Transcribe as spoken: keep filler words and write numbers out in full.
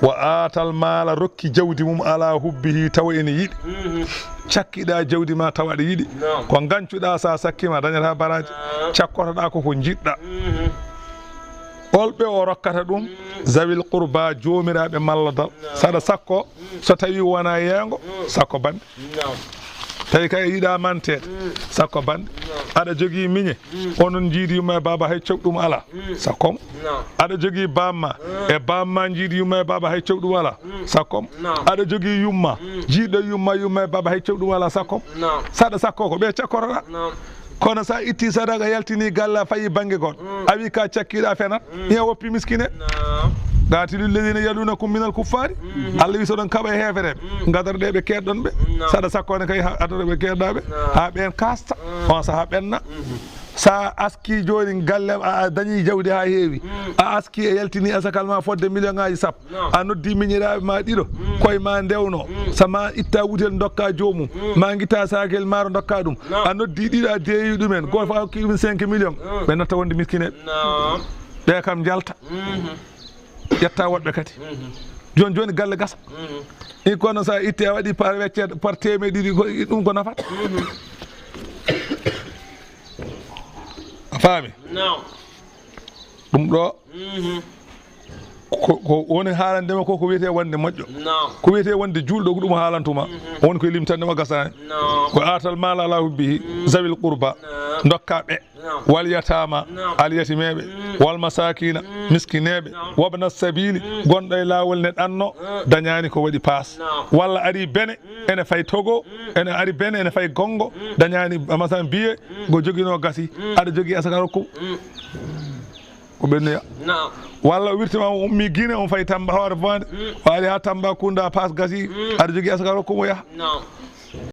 Wa aatal maala, rokki jawdi mum, ala hubbihi, tawa ene yiɗi. Cakkiɗa jawdi ma, tawa aɗa yiɗi. Ko gancuɗa, sa sakkima, dañata baraji. Cakkotoɗa koko jiɗɗa. Olɓe o rokkata ɗum, zawil qurba, jomiraɓe malladal. Saɗa sakko, so tawi wona yeengo, sakko bande. Tawi kay yiɗa manteede, sakko bande. Aɗa jogii miñe, onon njiidi yumma e baaba, hay cewɗum alaa, sakko mo. Aɗa jogii bamma, e bamma njiidi yumma e baaba, hay cewɗum alaa, sakko mo. Aɗa jogii yumma, jiiɗo yumma, yumma e baaba, hay cewɗum alaa, sakko mo. Saɗa sakko ko ɓe cakkotoɗa. Kono sa itti sadaka, yaltini galle, a fayi bannge goɗɗo, a wi ka cakkiɗa, a fenat. Iya woppi miskine. Qatilul ladina yalunakum minal kuffari. Allah wi so ɗon kaɓa e heefereɓe, gadoroɗe ɓe keedɗon ɓe. Saɗa sakkone kay, ha adoro ɓe keedɗaɓe, ha ɓen kasta, on saha ɓenna. Sa aski joni galle, a, a dañi jawdi ha heewi, a aski e yaltini asakal ma fodde million ngaji sappo, a noddi miñiraaɓe ma ɗiɗo, koye ma ndewno, sa ma itta wutel dokka joomum, ma gitta sakel maaro dokka ɗum, a noddi ɗiɗo, a deeyi ɗumen, goto fof a hokki ɗum cinq millions, ɓe natta wonde miskineɓe. Ɓe kam njalta, ƴetta woɗɓe kadi. Joni joni galle gasa. I kono sa itti a waɗi par weccere, par teemeɗe ɗiɗi, ko ɗum ko nafata. A faami? Ɗum ɗo ko, ko woni haalande ma ko, ko wiyete wonde moƴƴo. Ko wiyete wonde juulɗo, ko ɗum haalantuma. Woni koye limtande ma, gasani. Ko atal mala ala hubbihi zawil qurba. Dokka ɓe. Wal yatama, al yatimeɓe. Wal masakina, miskineɓe. Wabna sabili, gonɗo e laawol ne ɗanno, dañani ko waɗi paas. Walla ari bene, ene fay Togo, ene ari bene, ene fay Gongo, dañani, masalan, biye, ngo jogino gasi, aɗa jogi asaka rokku. Ko ɓennuya. Walla o wirtima, o ummi Guinée, on fayi Tamba, hoore Fondé, o ari ha Tambacounda, paas gasi, aɗa jogi asaka rokku mo yaha.